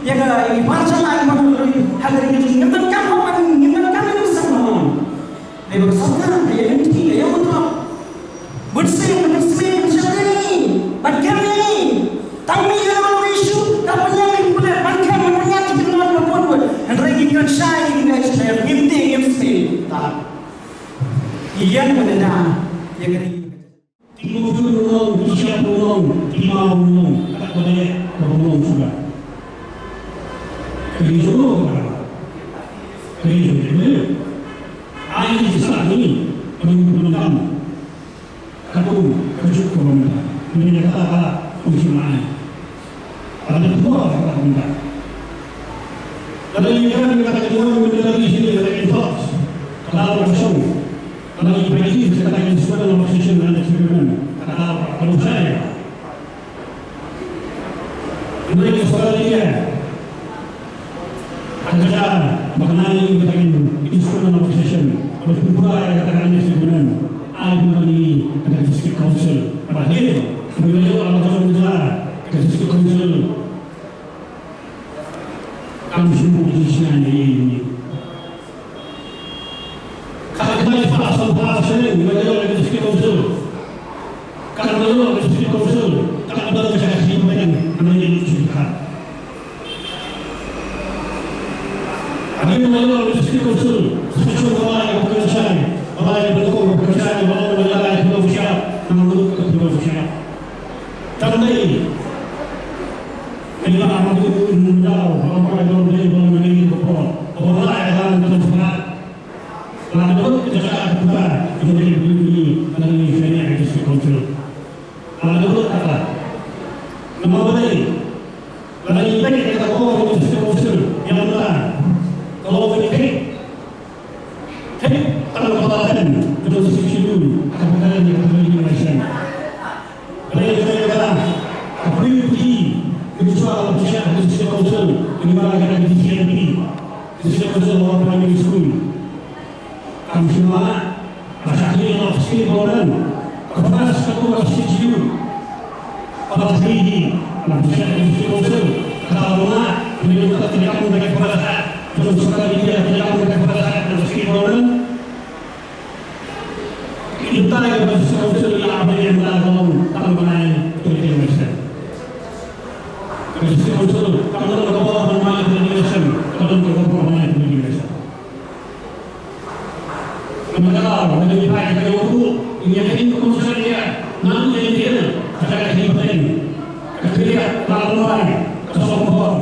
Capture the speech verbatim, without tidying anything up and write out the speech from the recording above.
Ïa ka, ïa ki bar jong nga, ïa ki bar jong nga, ha ka ri ka jong ngi, ngim donkam hok ban, ngim donkam ban ïaseng ban long. Dei ba ka sorkar ka ïa lynti, ka ïa utlop. Bun sien, bun sien, bun sien ïa ngi, ban kem ïa ngi. Tang ngi ïa ka long issue, ka pynïaid ïa ki pulit, ban kem, ban pynïaid ïa ki pulit, ban pynïaid. Hynrei ngi kren shai, ngi kren shai, ngim tei, ngim tei. Ta. Ïa ngi ban da, ïa ka ri. Ki mutdur ruh long, ki shyiap ruh long, ki maw ruh long, kat ba dei, ba ruh long suda. Ka ri jong u ka ba. Ka ri jong u ka ba. Ai ni sa ni, ka ri jong u ka ba. Ka tum, ka juk ka ba. Ni ka ta ka, ka tum shi ma ai. Ada dua orang minta. Ada yang kan kata kedua minta dari sini dari infak. Kalau kosong, kalau dibagi sekarang yang sudah dalam posisi dan eksperimen. Kata kalau saya, ini yang sudah dia. Ada mengenai dengan instrument of session. Berkumpul kata eksperimen. Ada mengenai dengan district council. Berakhir, beliau kalau sudah ke district council. Kam shym buh jingshna ïa ine. Ka dei ba shu pass sha ine, ba ïoh ïa ka district council. Ka dei ba ïoh ïa ka district council, ka dei ba ka shim beiñ, ka dei ïa ka district council. Ka dei ba ïoh ïa ka district council, sha shong ka bai ka pynshai, ka bai ka pynshai, ka bai ka pynshai, ka bai ka pynshai, ka bai ka pynshai. Tang dei. Ïa, ma dei u nongdaw, ma dei u nongdaw, ma dei u nongdaw, ma dei u nongdaw. Ora ïa ka nongdaw. La dei ka jaka ka, ïa, ïa, ïa, ïa, ïa, ïa, district council. La dei ka jaka. Namar ba dei. La dei ka jaka ka district council. Ïa, ma dei. Ka long ka dei. Hei, tang ba la dei, ka dei six schedule, ka ba dei ka dei election. Dei ka dei ka, ka priority, ka dei shuwa ka pynshai ka district council, ka dei ba ka dei D C M P, district council of primary school. Kam shym la, ka shakri ka state government, ka first ka tu ka state schedule. Ka la three D, la pynshai ka district council, ka la rung, ka dei ka tang ka first, ka dei sorkar India, ka dei ka first, ka dei state government. Kita ka district council la pynshai ka long, tang ba nai, ka dei ka election. Ka district council, ka long ka bor ba nai, ka dei ka election, ka long ka bor ba nai, ka dei ka election. Namar kata, haba ngi phai ka ïoh ruh, ngi ïa ka in konsert ïa, nang ïa ka in, ka ka in pateng, ka kriah, ka lamrai, ka song bor.